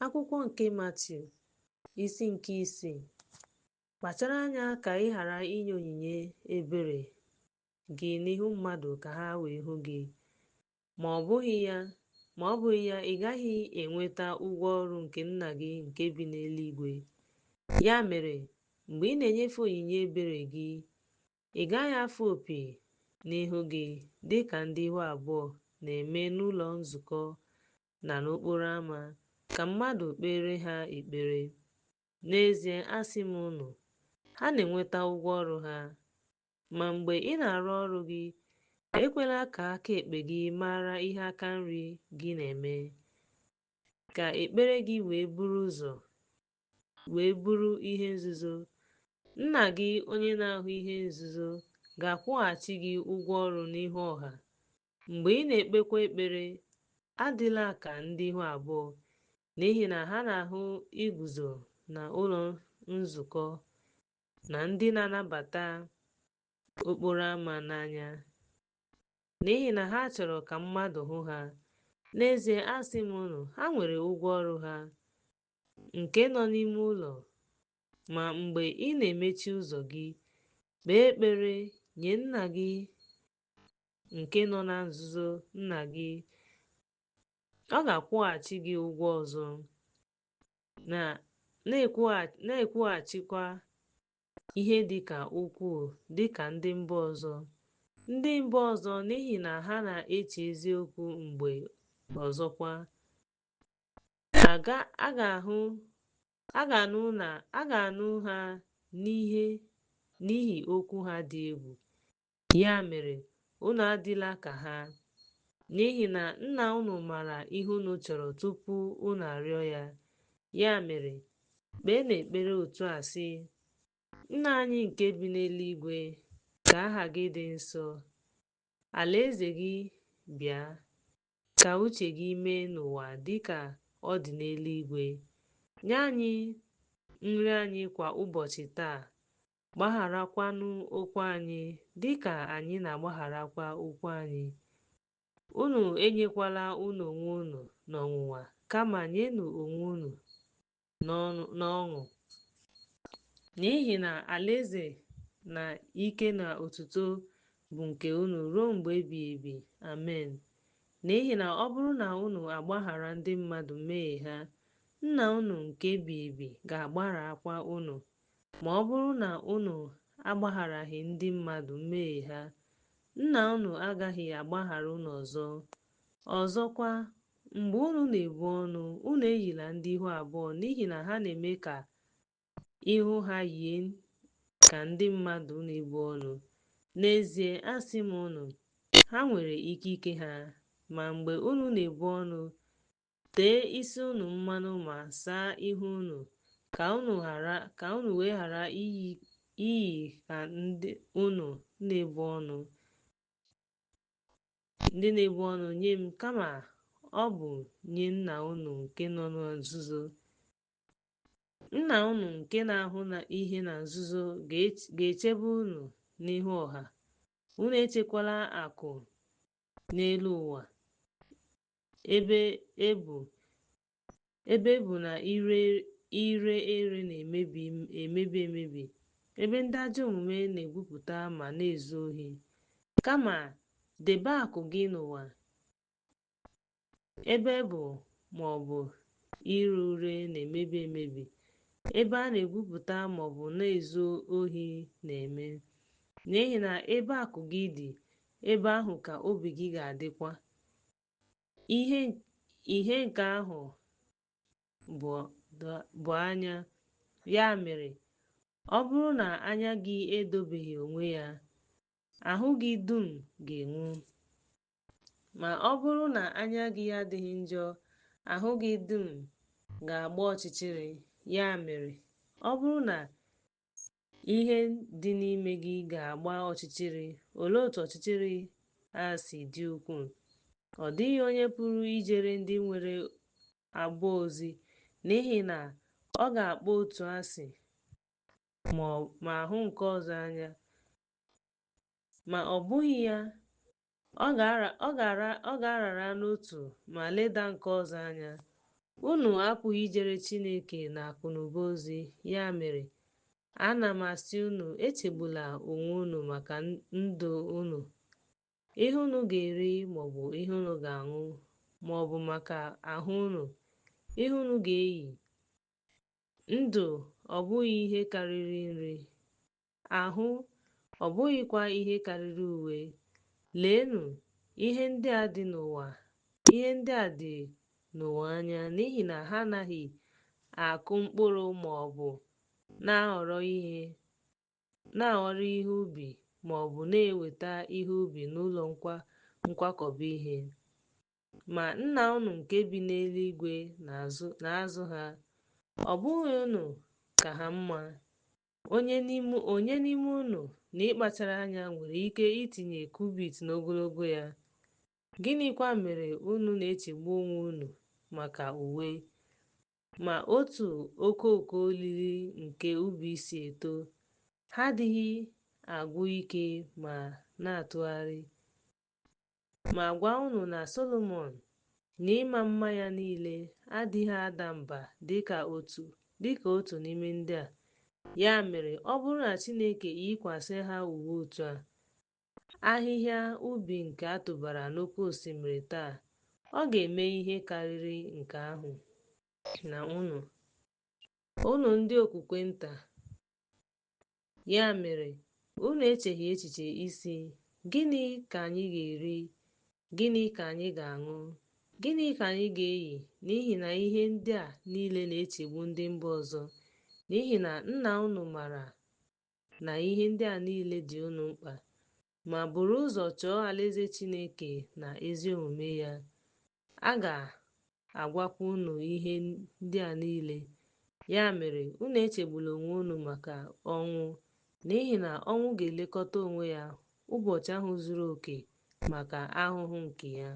Akwụkwọ nke Matiu, isi nke 6. Kpachara anya ka ị ghara inye onyinye ebere gị n'ihu mmadụ ka ha wee hụ gị, ma ọ bụghị ya ị gaghị enweta ụgwọ ọrụ nke Nna gị nke bi n'eluigwe. Ya mere, mgbe ị na-enyefe onyinye ebere gị, ị gaghị afụ opi n'ihu gị dị ka ndị ihu abụọ na-eme n'ụlọ nzukọ na n'okporo ámá, ka mmadụ kpeere ha ekpere. N'ezie asị m unu, ha na-enweta ụgwọ ọrụ ha. Ma mgbe ị na-arụ ọrụ gị, ekwela ka aka ekpe gị mara ihe aka nri gị na-eme, ka ekpere gị wee bụrụ ihe nzuzo. Nna gị onye na-ahụ ihe nzuzo ga-akwụghachi gị ụgwọ ọrụ n'ihu ọha. Mgbe ị na-ekpekwa ekpere, adịla ka ndị ihu abụọ, n'ihi na ha na-ahụ iguzo n'ụlọ nzukọ na ndị na-anabata okporo ámá n'anya, n'ihi na ha chọrọ ka mmadụ hụ ha. N'ezie asị m unu, ha nwere ụgwọ ọrụ ha nke nọ n'ime ụlọ. Ma mgbe ị na-emechi ụzọ gị, kpee ekpere nye Nna gị nke nọ na nzuzo. Nna gị ọ ga-akwụghachi gị ụgwọ ọzọ, na-ekwughachikwa ihe dị ka ukwuu dị ka ndị mba ọzọ. Ndị mba ọzọ, n'ihi na ha na-eche eziokwu mgbe ọzọkwa, a ga-anụ ha n'ihi okwu ha dị egwu. Ya mere, unu adịla ka ha, n'ihi na Nna unu maara ihe unu chọrọ tupu unu arịọ ya. Ya mere, kpeenụ ekpere otu a sị: Nna anyị nke bi n'eluigwe, ka aha gị dị nsọ, alaeze gị bịa, ka uche gị mee n'ụwa dị ka ọ dị n'eluigwe. Nye anyị nri anyị kwa ụbọchị taa, gbagharakwanụ okwu anyị dị ka anyị na-agbagharakwa okwu anyị. Unu enyekwala unu onwe unu n'ọnwụnwa, kama nyenụ onwe unu n'ọṅụ. N'ihi na alaeze na ike na otuto bụ nke unu ruo mgbe ebighị ebi. Amen. N'ihi na ọ bụrụ na unu agbaghara ndị mmadụ mmehie ha, Nna unu nke ebighị ebi ga-agbagharakwa unu. Ma ọ bụrụ na unu agbagharaghị ndị mmadụ mmehie ha, Nna unu agaghị agbaghara unu ọzọ. Ọzọkwa, mgbe unu na-ebu ọnụ, unu eyila ndị ihu abụọ, n'ihi na ha na-eme ka ihu ha yie ka ndị mmadụ na-ebu ọnụ. N'ezie asị m unu, ha nwere ikike ha. Ma mgbe unu na-ebu ọnụ, tee isi unu mmanụ ma saa ihu unu, ka unu wee ghara iyi ka ndị unu na-ebu ọnụ nye m, kama ọ bụ nye Nna unu nke nọ na nzuzo. Nna unu nke na-ahụ ihe na nzuzo ga-echebe unu n'ihu ọha. Unu echekwala akụ n'elu ụwa, ebe ebu na ire ere na-emebi emebi, ebe ndị ajọ omume na-egwupụta ma na-ezu ohi. Kama debe akụ gị n'ụwa, ebe ebu ma ọ bụ ire ure na-emebi emebi, ebe a na-egwupụta ma ọ bụ na-ezu ohi na-eme. N'ihi na ebe akụ gị dị, ebe ahụ ka obi gị ga-adịkwa. Ihe nke ahụ bụ anya. Ya mere, ọ bụrụ na anya gị edobeghị onwe ya, ahụ gị dum ga-enwu. Ma ọ bụrụ na anya gị adịghị njọ, ahụ gị dum ga-agba ọchịchịrị. Ya mere, ọ bụrụ na ihe dị n'ime gị ga-agba ọchịchịrị, olee otú ọchịchịrị a si dị ukwuu? Ọ dịghị onye pụrụ ijere ndị nwere abụọ ozi, n'ihi na ọ ga-akpọ otu asị ma hụ nke ọzọ anya, ma ọ bụghị ya, ọ ga-arara n'otu ma leda nke ọzọ anya. Unu apụghị ijere Chineke na akụnụba ozi. Ya mere, ana m asị unu echegbula onwe unu maka ndụ unu, ihe unu ga-eri maọbụ ihe unu ga-aṅụ, maọbụ maka ahụ unu, ihe unu ga-eyi. Ndụ ọ bụghị ihe karịrị nri? Ahụ ọ bụghịkwa ihe karịrị uwe? Leenụ ihe ndị a dị n'ụwa ihe ndị a dị n'ụwa anya, n'ihi na ha anaghị akụ mkpụrụ ma ọ bụ na-aghọrọ ihe ubi ma ọ bụ na-eweta ihe ubi n'ụlọ nkwakọba ihe. Ma nna unu nke bi n'eluigwe na-azụ ha. Ọ bụghị unu ka ha mma? Onye n'ime unu n'ịkpachara anya nwere ike itinye kubit n'ogologo ya? Gịnịkwa mere unu na-echegbu onwe unu maka uwe? Ma otu okooko lili nke ubi si eto, ha adịghị agwụ ike ma na-atụgharị. Ma gwa unu na Solomọn n'ịma mma ya niile adịghị ada mba dịka otu n'ime ndị a. Ya mere, ọ bụrụ na Chineke yikwasị ha uwe otu a, ahịhịa ubi nke a tụbara n'oké osimiri taa, ọ ga-eme ihe karịrị nke ahụ na unu, unu ndị okwukwe nta. Ya mere, unu echeghị echiche isi, gịnị ka anyị ga-eri? Gịnị ka anyị ga-aṅụ? Gịnị ka anyị ga-eyi? N'ihi na ihe ndị a niile na-echegbu ndị mba ọzọ. N'ihi na nna unu maara na ihe ndị a niile dị unu mkpa. Ma buru ụzọ chọọ alaeze Chineke na ezi omume ya, a ga-agwakwa unu ihe ndị a niile. Ya mere, unu echegbula onwe unu maka ọnwụ, n'ihi na ọnwụ ga-elekọta onwe ya. Ụbọchị ahụ zuru oke maka ahụhụ nke ya.